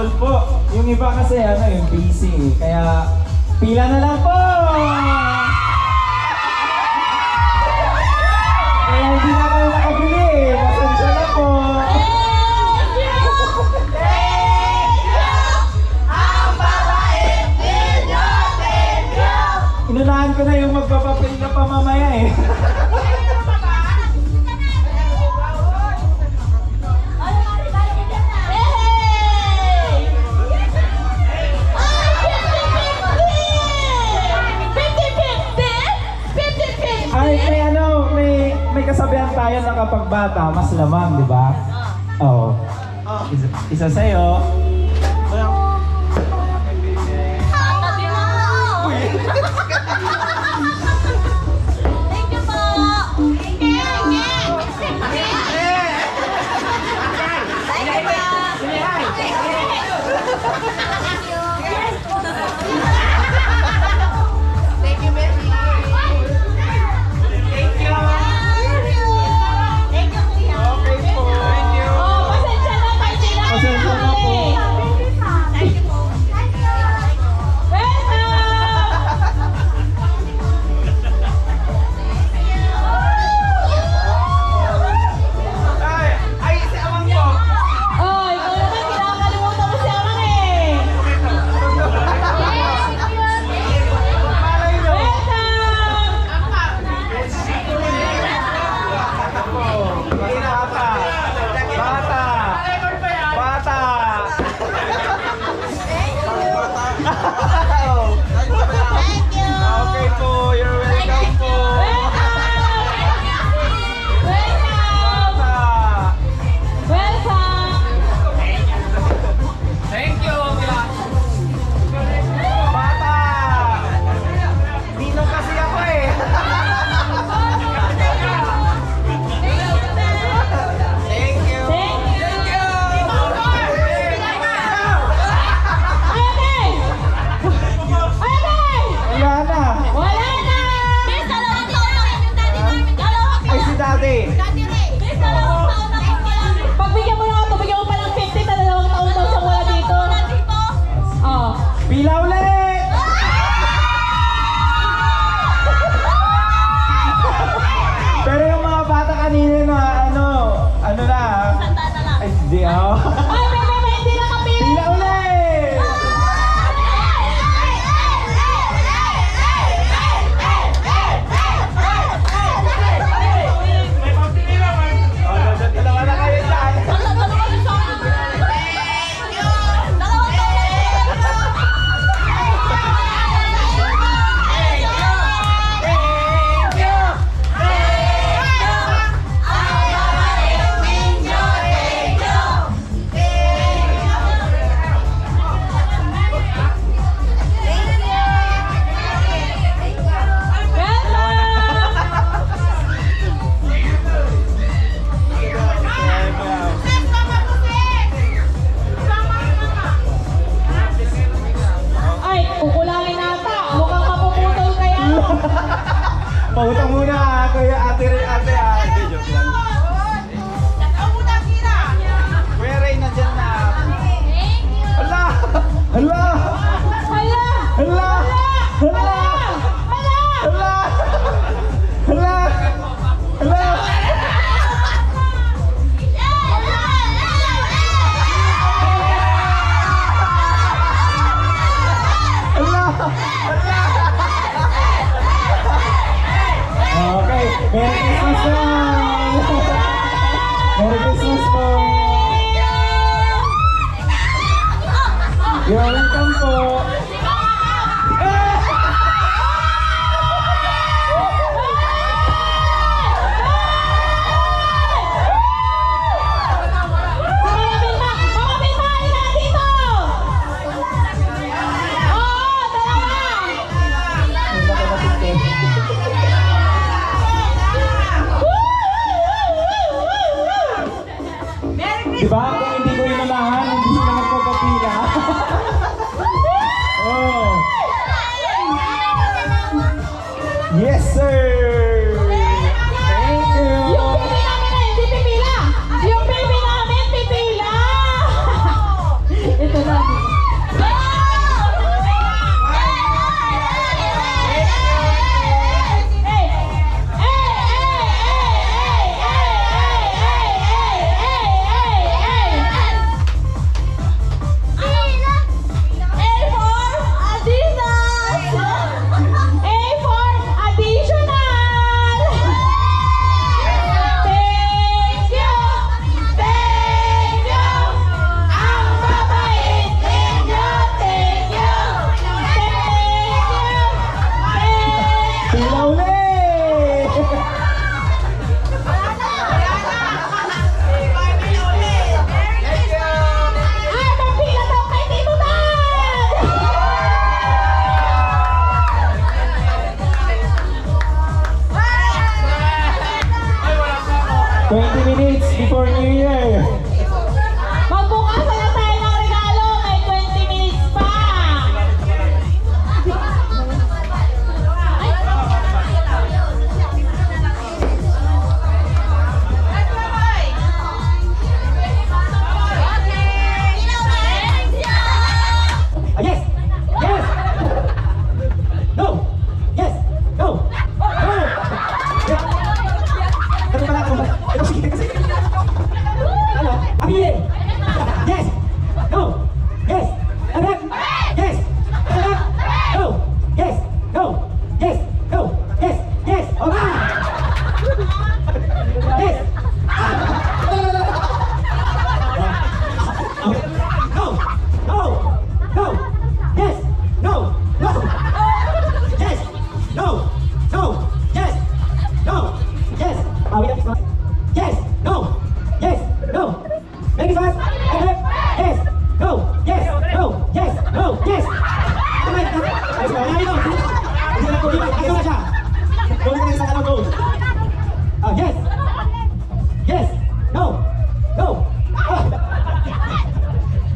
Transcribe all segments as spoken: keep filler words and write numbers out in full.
Po, yung iba kasi, ano, yung busy eh. Kaya, pila na lang po! Kaya hindi na kayo nakabili eh. Pasensya na po. Thank you! Thank you! Ang babaeng ninyo, thank you! Inunahan ko na yung magpapapil na pamamaya eh. Ay, may ano, may, may kasabihan tayo na kapag bata, mas lamang, di ba? Oo. Isa, isa sa'yo. Thank you po. Thank you. Thank you po. Thank you, baby. Thank you. Thank you, kuya. Okay po. Thank you. Oh, pasensya na, pasensya na. Pasensya na po. Thank you po. Welcome! Ay, ay, si Amang po. Oh, ikaw naman, kinakalimutan mo si Amang eh. Malay mo. Welcome! Bata. Bata. Bata. Thank you. Okay po, you're welcome po. Welcome. Welcome. Bata. Welcome. Thank you. Bata. Ninong kasi ako eh. Thank you. Thank you. Thank you. Ate! Ate! Wala na. Wala na. Miss, dalawang taon na rin yung daddy namin. Dalawang taon. Ay, si daddy. Daddy Ray. Miss, dalawang taon na rin. Pagbigyan mo na ako, bigyan mo pa ng fifty, dalawang taon daw siyang wala dito. Wala dito. Oh. Pila ulit! Pero yung mga bata kanina, mga ano, ano na, ah. Sanda na lang. Ay, hindi, ah. Ay, may, may, may, hindi nakapili. Pila ulit! May pambili naman. Oh, dalawa na kayo dyan. Twenty minutes before New Year. Magbukas na tayo ng regalo, may twenty minutes pa. Ah, yes! Yes! No! Yes! No! No! Ano pala? Ano pala? Ano, sige, kasi. Ano? Abi! Yes! No! Yes! Ano? Yes! Ano? No! Yes! No! Yes! No! Yes! Yes! O, ba! Yes! Ah! No! No! No! Yes! No! No! Yes! No! No! Yes! No! Yes! Ah, wait, wait, wait. Yes! No! Yes! No! Merry Christmas! Merry Christmas! Yes! No! Yes! No! Yes! No! Yes! Ano ba yan? Ay, sorry, ano? Hindi na po, hindi na. Ano na siya? Ano na siya? Ano to? Ah, yes! Yes! No! No! Ah!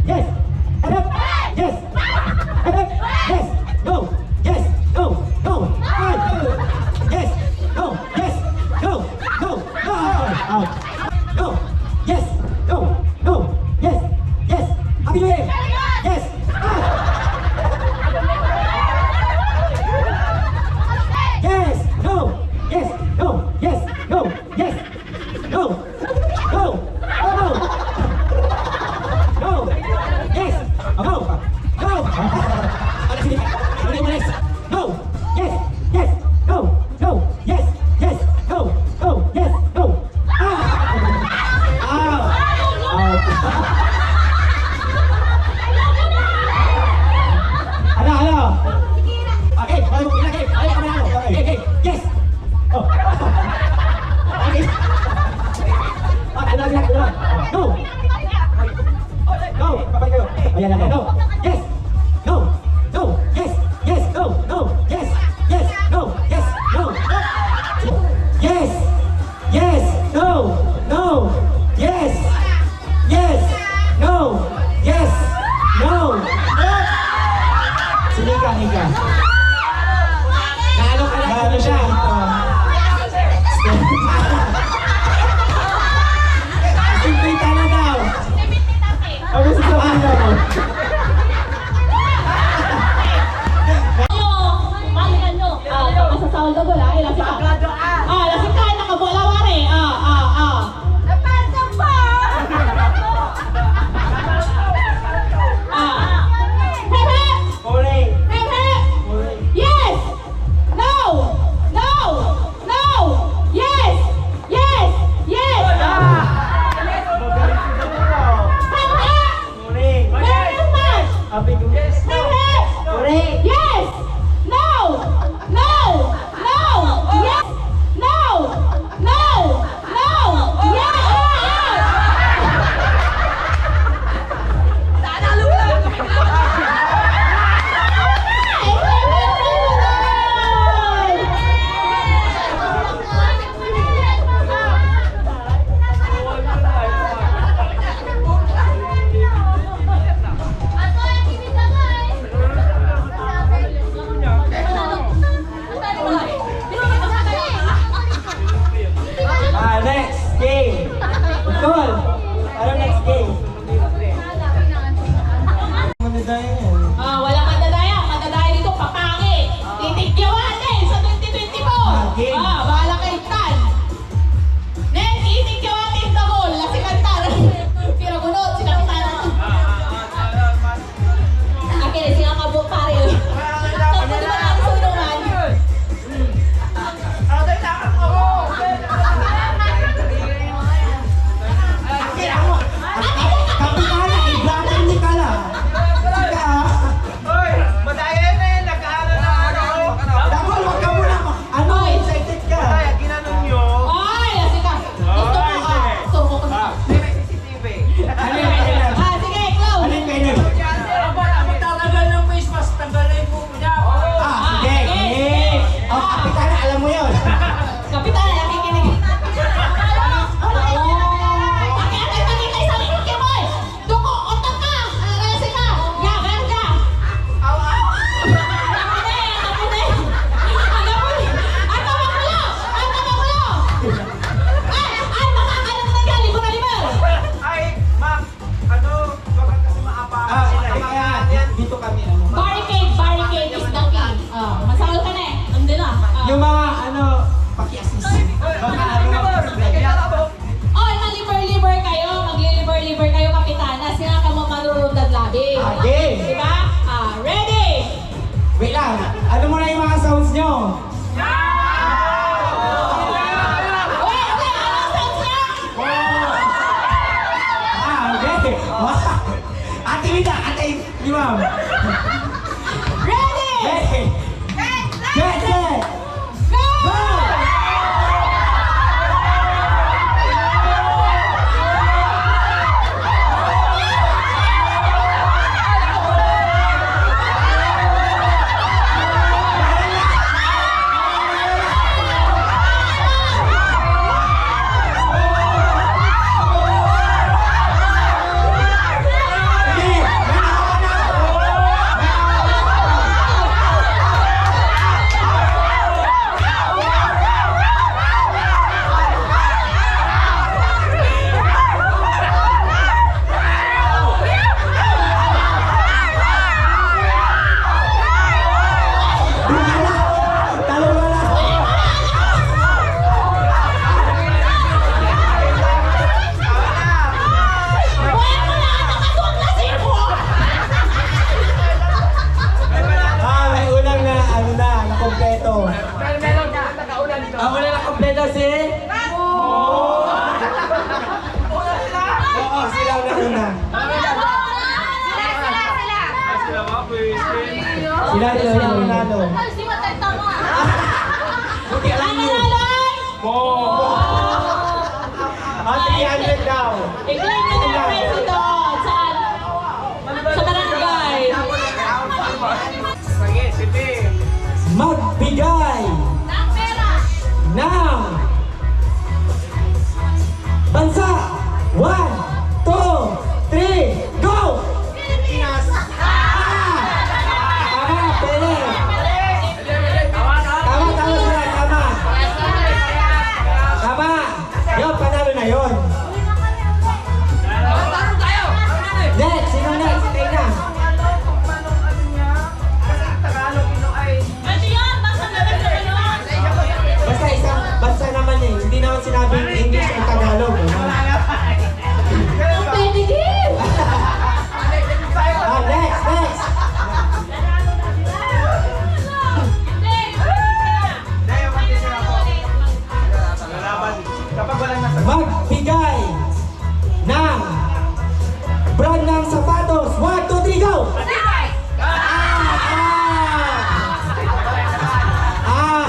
Yes! Ano? Yes! Ano? Yes! No! Yes! No! No! Ay! Yes! No! Yes! No! No! Ah! Ah! No! Yes! No! No! Yes! Yes! Happy New Year! Yes! Ah! Yes! No! Yes! No! Yes! No! Yes! No! No! No! No! No! Yes! No! No! Ano, sige. Ano, umalis? No! Yes! Yes! No! No! Yes! Yes! No! No! Yes! No! Ah! Ah! Ah! Hala, hala! Okay, okay, okay, okay, okay, okay, yes! Oh. Okay. Ready? Ready. Get set. Go! Ah, may unang na, ano na, nakompleto. Ang una na kompleto si? Oo, sila ang nauna. Sila, sila, sila. Sila, sila ang nanalo. Buti alam niyo. Mo. Ah, three hundred daw. I-claim na ng president. Saan? Sa barangay. Sige, sige. Magbigay ng bansa. One, two, three, go! Pilipinas! Ah! Tama, pwede. Tama, tama sila, tama. Tama. Yun, panalo na yun. Next, sino next? Tingnan. Basta isang bansa naman eh. Hindi naman sinabing English o Tagalog. Pwede din! Ah, next, next. Magbigay ng brand ng sapatos. One, two, three, go! Ah! Ah! Ah!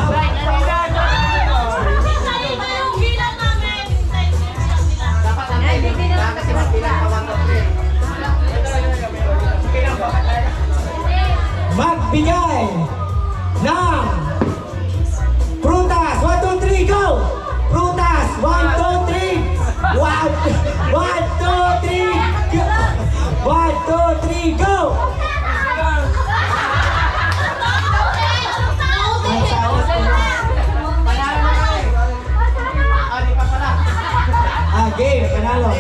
Magbigay ng prutas. One, two, three, go! Prutas. One, two, three. One, one, two, three, go! One, two, three, go! Ang salas ko na. Ah, game. Panalo.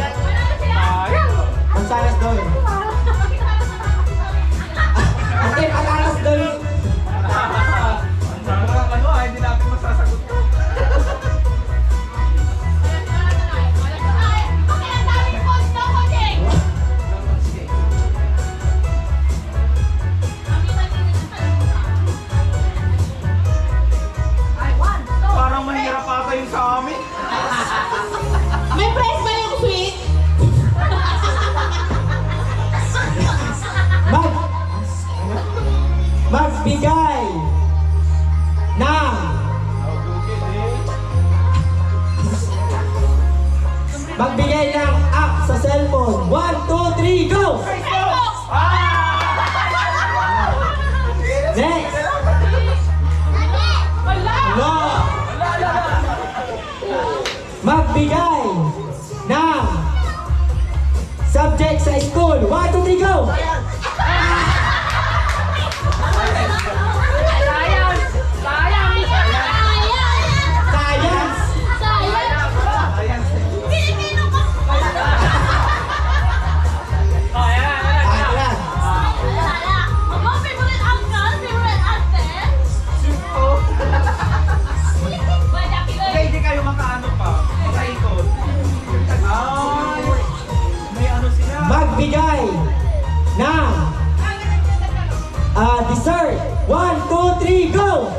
Mansanas doon. Ate, patatas doon. Ang sarap, ano, ah, hindi natin masasagot to. Parang mahirap ata yung sa amin. May prize ba yung sweet? Mag-, magbigay ng, magbigay ng app sa cellphone. One, two, three, go! Next. Wala. Magbigay ng subject sa school. One, two, three, go! Science! Science! Science! Science! Filipino ka! Oh, ayan, ayan, ayan. Ah, ayan. Aba, favorite uncle, favorite ate. Hindi, hindi kayo makaano pa, makaikot. Ay, may ano sila. Magbigay ng, ah, dessert. One, two, three, go!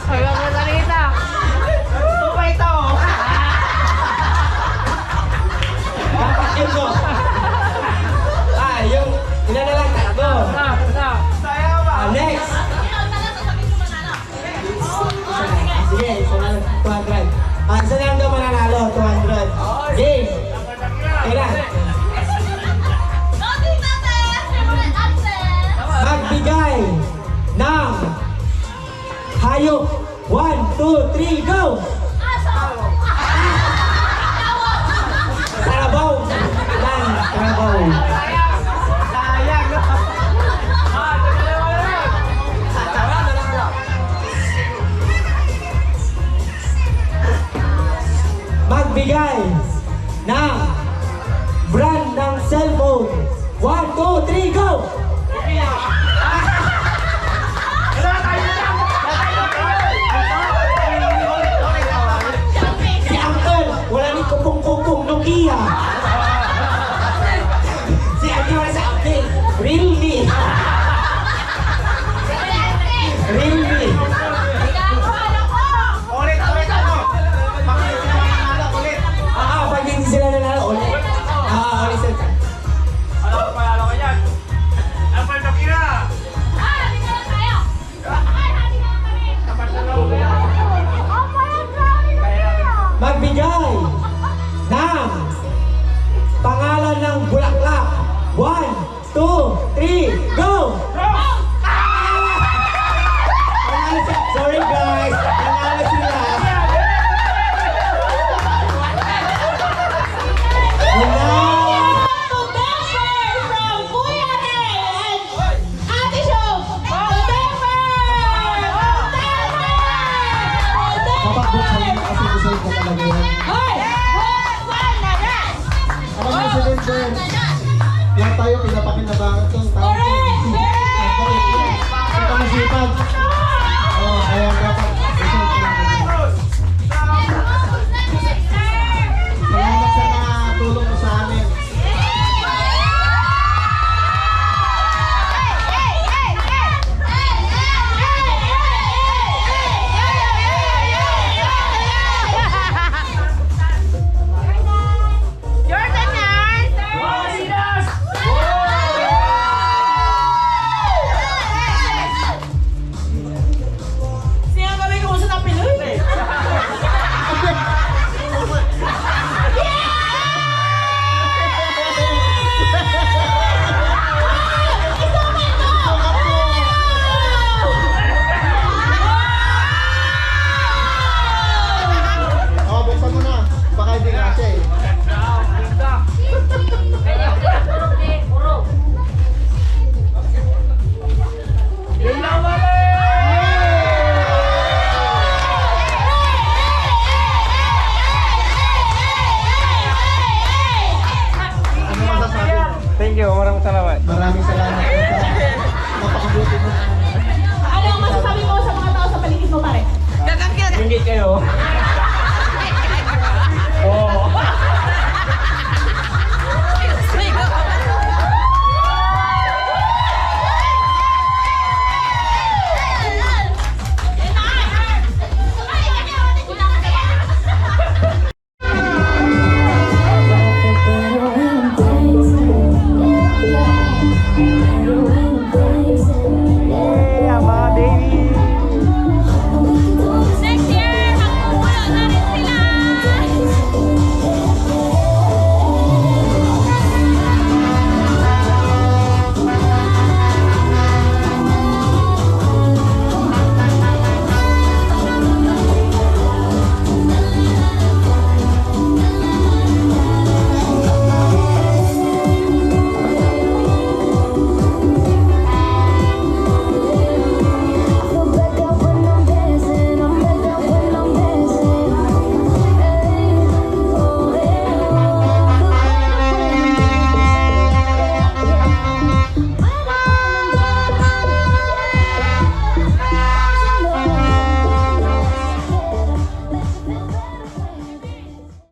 Wala mo salita. Gusto pa ito. Tayo. One, two, three, go! Karabaw! Yan, karabaw. Magbigay ng brand ng cellphone. One, two, three, go!